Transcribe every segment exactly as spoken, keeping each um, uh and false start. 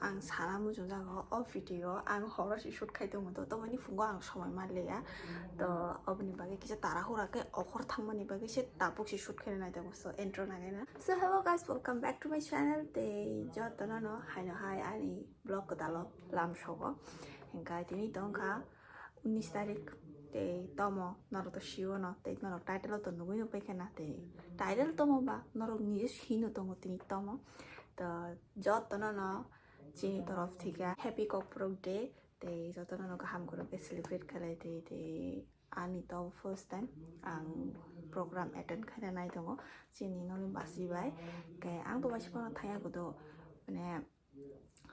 Ang sana muchungjago o video ang horo se shoot khai tongo to, toboni phungo ang somoi manliya. To oboni bagwi kisa tarahura khe okhor thangmani bagwi se tabuk se shoot khaina nai tongo. So intro nagaina. So hello guys, welcome back to my channel. Tei jotono no haino hai ani vlog kwtalo lamsogo. Hingkha tini tongkha unis tarik, tei tomo norok to siyo no, tei norok title o to nugui no paikha na, tei title tomo ba norok nije sino tongo tini tomo. To jotono no chini torof thika happy Kokborok day, tei jotono no kaham kwrwng khe celebrate khlai tei, tei ani to first time ang program attend khaina nai tongo chini noni basi bai, khe ang to basi phano thangya kudo, mane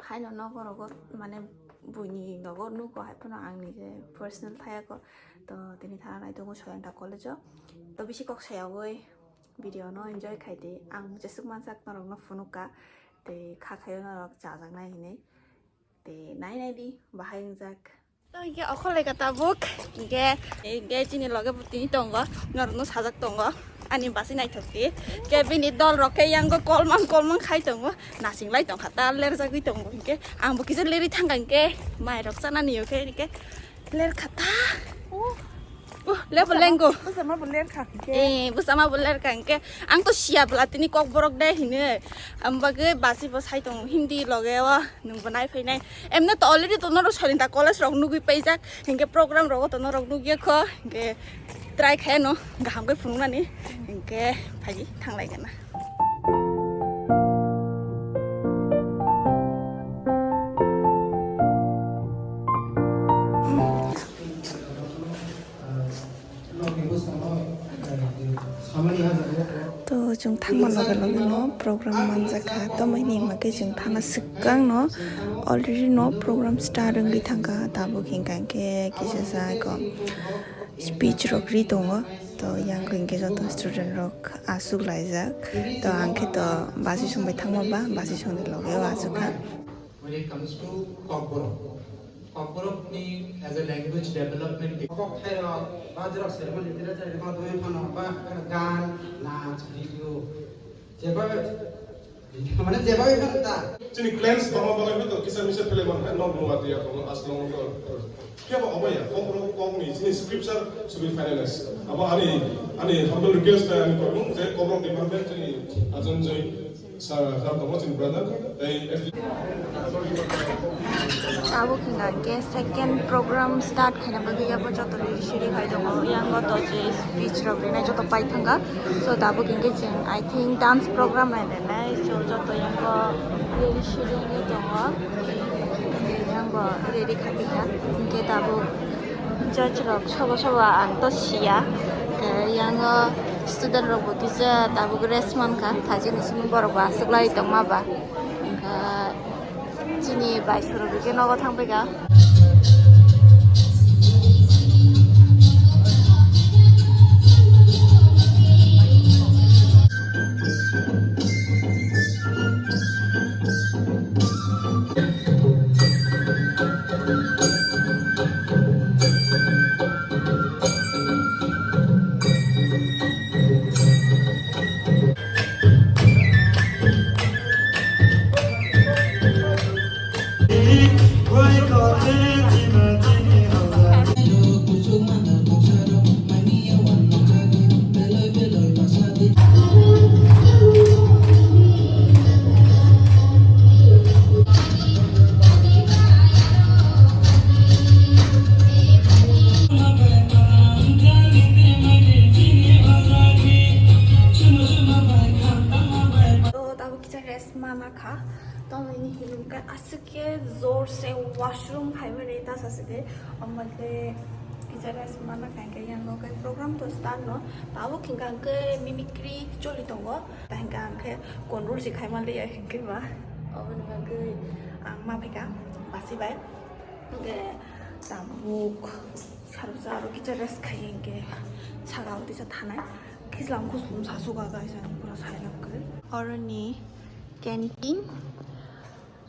haino nogo rogo mane buini nogo nugo hai phano ang nije personal thaya ko. To tini thana nai tongo Soyanta college o. To bisi kok sayawoi video no enjoy khai di. Ang jesuk mansak norok no phunuk ka. Tei kha khayo norok chajak nai hinui. Tei nai nai di bahai wngjak. To hingke okhor leka tabuk, hingke, hingke chini loge bo tini tongo, norokno sajak tongo, ani basi naithok di, ke bini dol rok ke yango kolmang kolmang khai tongo, nasing lai tongkha ta lerjagwi tongo, hingke ang bo kisa lerwi thangkha, hingke mai rok chanani yo khe, hingke lerkha ta. Uh, lebo lengo. Bwsama bo lerkha hingke. Eh, bwsama bo lerkha hingke. Ang to siya bwla tini Kokborok de hino. Ang bagwi basi bo sai tongo Hindi loge o. Nwng bo nai phainai. Emne to already to norok Soyanta college rok nugui paijak. Hingke program rogo to norok nugya kho. Hingke try khaino kaham khe phunuknani. Hingke phaidi thanglai gana. To chwng thangma loge loge no program manjakha, tamo hini hwnkhe chwng thana swkang no already no program start wngwi thangkha, tabuk hinkha khe kisa sa eko speech rok ri tongo, to yang hwnkhe joto student rok aswk laijak, to ang khe to basi song bai thangma ba basi song ni loge o achukha. When it comes to Kokborok, Kokborok ni as a language development, Kokborok thairok, ba jorok sermon literature rok doi phano, ba gan, nach, video, jeba, mane jeba phano ta. Chini claims tongma bagwi to kisa misa phele man kha, nok nuwa tiya tongo, aslong to. Kebo obo ya, Kokborok kokni chini scripture should be finalized. Abo ani, ani humble request, ani kokmung je Kokborok department chini ajon joi. Sir, sir, tongo chini brother, tei F D. Tabuk hingka hingke second program start khaina bagwi yabo joto ready shiri khai tongo. Yang o to je speech rok rinai joto pai thangkha. So tabuk hingke chwng, I think, dance program hai rinai. So joto yang o ready shiri wngwi tongo. Yang o ready khai tongkha. Hingke tabuk judge rok sobo sobo ang to siya. Hingke yang o student rok bo kisa tabuk rest mankha, thajini simi borok bo aswk lai tongma ba. Wngkha chini bai sorok rok khe nogo thang paikha. To tabuk kisa rest mana kha, to nini hinwi khe aswk khe jor se washroom phaimani ta sasi de, omo khe kisa rest mana kha, hingke yang no khe program to start no, tabuk hingka hingke mimicry choli tongo, ta hingka hingke control se khaima liya hingke ba, oboni bagwi ang ma phaikha basi bai, hingke tabuk saro saro kisa rest khai hingke saka o tisa thanai. Khichlang khuslum sa suka guys, ang pura silent khe. Oroni canteen.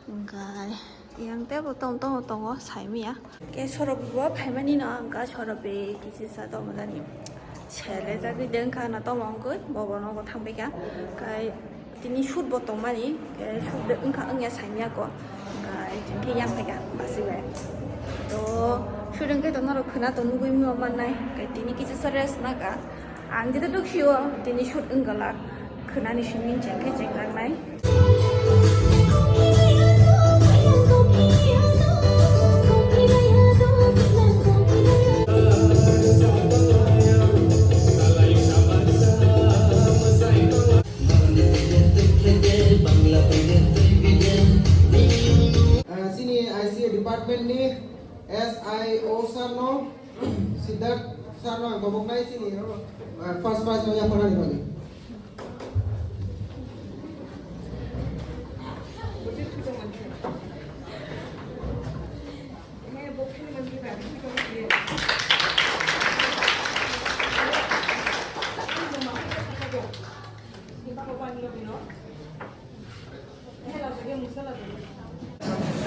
Hingkha yang tebo tong tongo tongo saimaya. Ke sorok bo phaimani no angka sorok be kisi sa tongmani. Sele jagwi dengkha na tongmongkoi bobo nogo thangbaikha. Kai tini shoot bo tongmani, ke shoot de wngkha wngya saimaya ko. Khe yang phaikha basi bai. To shooting khe to norok khwna to nugui mano mannai. Khe tini kisa sa rest naka. Ang jeta duk sio tini shoot wnggalak. Khwnani simi cheng khe cheng langnai. Ah, chini I C A department ni S I O sir no, Siddharth sir no ang goboknai chini, ah, first prize no yapharnani bagwi.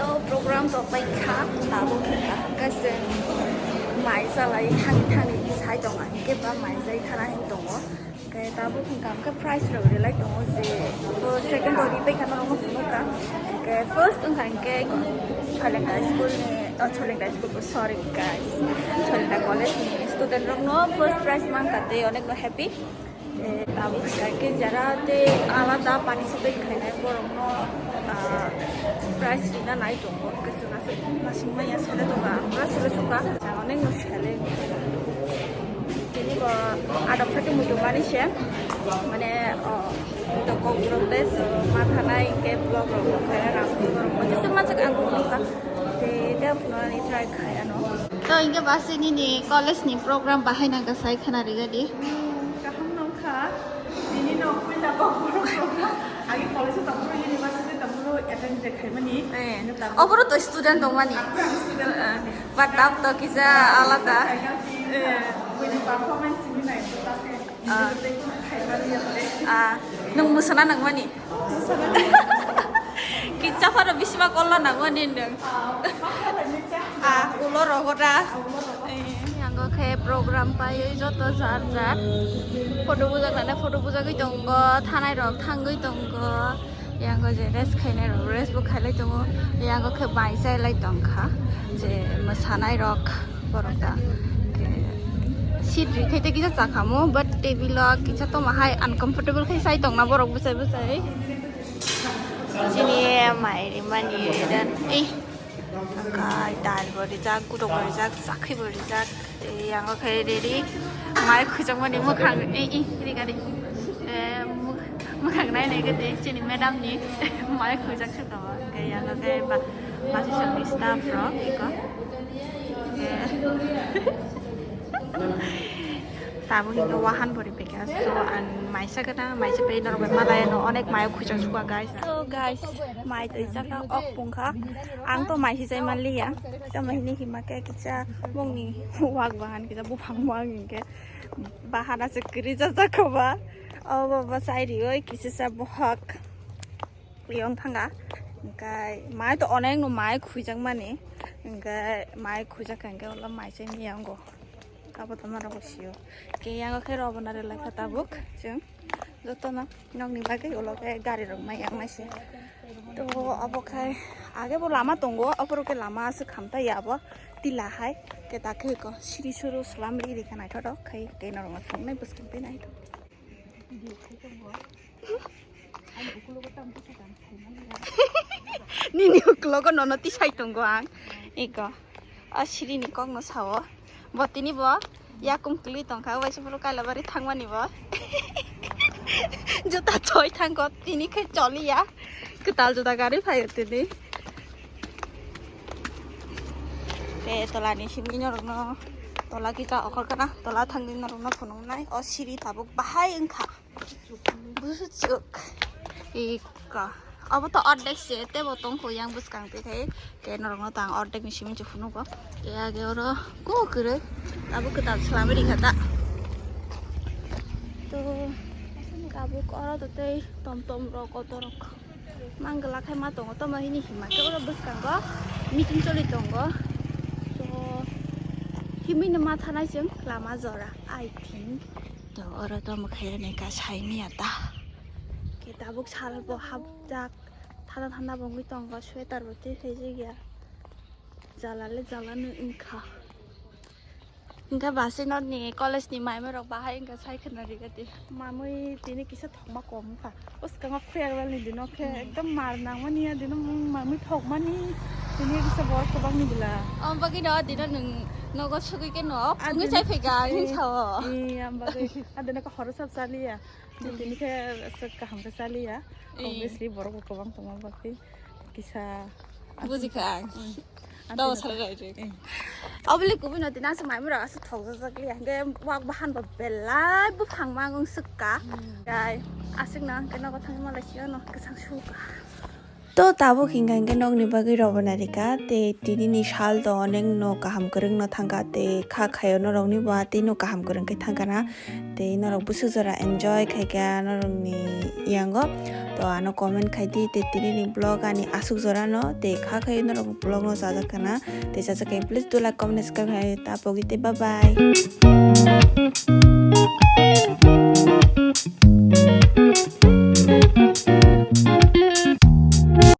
To program to paikha, tabuk khe kaisa mai salai thani thani sai tongo, hwnkhe ba mai jai thana hin tongo. Hwnkhe tabuk hwnkha hwnkhe prize rok rilai tongo je first, second to ripai kha norokno phunukha. Hwnkhe first wngkha hwnkhe Cholengta school ni, oh, Cholengta school, sorry guys, Cholengta college ni student rokno first prize mankha tei onekno happy. Eh, tabuk hwnkha hwnkhe jara tei alada participate khainai borokno, ah, prize rina nai tongo. Hwnkhe chwng aswk masing maya sele tongo, ang pura sele sukha. Ang onekno sele. Tini bo adam sakhe muitu mani se. Mane, oh, to kok rok de, so, ma thanai hwnkhe vlog rok khaina rang rok. Jesa machak ang phunukha. Tei, tei phunuknani try khai ano. To hwnkhe basi nini college ni program bahai nang sai khana rigadi. Hmm, kaham nongkha. Tini no puila kokborok program. Agi college o tongphuru university tongphuru attend je khaimani. Eh. Hwnkhe tabuk. Oboro to student tongmani. Aku ang student. Eh, but tab to kisa alada. Final team. Eh. Buini performance simi nai to tate. Ah. Tei khaiba liya tei. Ah, nwng mwsana nangmani? Mwsana. Kicha phano bisima kollo nangmani nwng? Ah, ma phano ni cha. Ah, ulo rogo da. Ah, ulo rogo. Eh. Yango khe program paiwi joto jar jar photo bujak nana photo bujagwi tongo, thanai rok thangwi tongo. Yango je rest khainai rok rest bo khailai tongo. Yango khe bai chailai tongkha je mwsanai rok borok ta. Seat rikhaite kisa chakhamu, but table o kisa toma hai uncomfortable khai sai tongna borok bwsai bwsai. Chini mai rimani dan ei. Kai dal bo rijak, gudok bo rijak, sakhi bo rijak. Tei yango khe ready. Mai khujak mani mwkhang, ei, ei, ri gari. Eh, mwk-, mwkhang nai nai gede, chini madam ni. Mai khujak se tongo. Khe yango khe ba-, basi songni staff rok, iko. Eh. Tabuk hingke wahan pori peka, so ang maisa gana, maisa pai norok bai malai no onek mai khujak suka, guys. So guys, mai twi saka ok pungkha, ang to mai hijai manliya, tamo hini hima khe kisa bongni wak bahan kisa buphang wak hingke bahana se kwrwi jajak kha ba, obo bo sai rioi kisa sa bohak. Yong thanga. Hingke mai to onek no mai khujak mani. Hingke mai khujak hingke ulo mai se miyango. Abo to norok bo sio. Ke yango khe robo na rwlai kha tabuk. Chwng joto no nokni bagwi ulo khe gari rok mai yang nai se. To abo khai age bo lama tongo. Aphuru khe lama aswk kham ta ya abo tila hai. Ke ta khe ko siri suru slam ri ri kha naithotok khai ke norok no phunuknai bwskang tei naithok. Nini uklogo nono tisai tongo ang. Iko. O sirini kokno sao. Bo tini bo yakung tuli tongkha, waisa phuru Kailabari thangmani bo. Juta choi thangkho, tini khe choliya. Kwtal juda gari phaio tini. Te tolani simi norokno tola kisa okhor kana tola thangwi norokno phunuknai. O siri tabuk bahai wngkha. Buchuk. Ika. Abo to ordek se, tebo tongkho yang bwskang twi khai. Ke norokno tang ordek ni simi se phunugo. Ke age oro ko kwrwi. Abo kwtal swlamwi rikha ta. To, tabuk oro to tei tom tom rok, auto rok. Mangala khai ma tongo, tamo hini hima khe oro bwskango meeting choli tongo. So, himwi no ma thanai chwng lama jora, I think. To oro tamo khe nai ka sai miya ta. Khe tabuk sal bo hapjak, Thanda thanda bo wngwi tongo, sweater bo twi khaijak ya. Jala le jala no wngkha. Hingke basi nokni college ni maima rok bahai hingke sai khwna rigati. Mamui tini kisa thokma kom wngkha. O swkango farewell ni dino khe ekdom mar nangmani ya dino mamui thokmani. Tini kisa borok kwbangni bwla. Om bagwi no dino nwng nogo sugwi khe no phungwi chai phaikha ang sao. Ee, am bagwi. Adino khe horo sab chaliya. Tini khe aswk kaham khe chaliya. Obviously borok bo kwbang tongma bagwi kisa. Bujikha ang. Tao salai ri. Obviously kubui no tini aswk maimura aswk thokjak liya. Hingke wak bahan bo belai buphang mang wng swkha. Gai aswk no hingke nogo thangwi malai siyano kwchang suka. To tabuk hingka hingke nokni bagwi robona rika, tei tini ni sal to onek no kaham kwrwng no thangkha, tei kha khaio norok ni bo tei no kaham kwrwng khe thangkha na, tei norok bwswk jora enjoy khaikha norok ni yango, to ano comment khai di, tei tini ni vlog ani aswk jora no, tei kha khaio norok vlog no chajak khana, tei chajak khe please do like, comment, subscribe khai ta pogwi tei bye bye.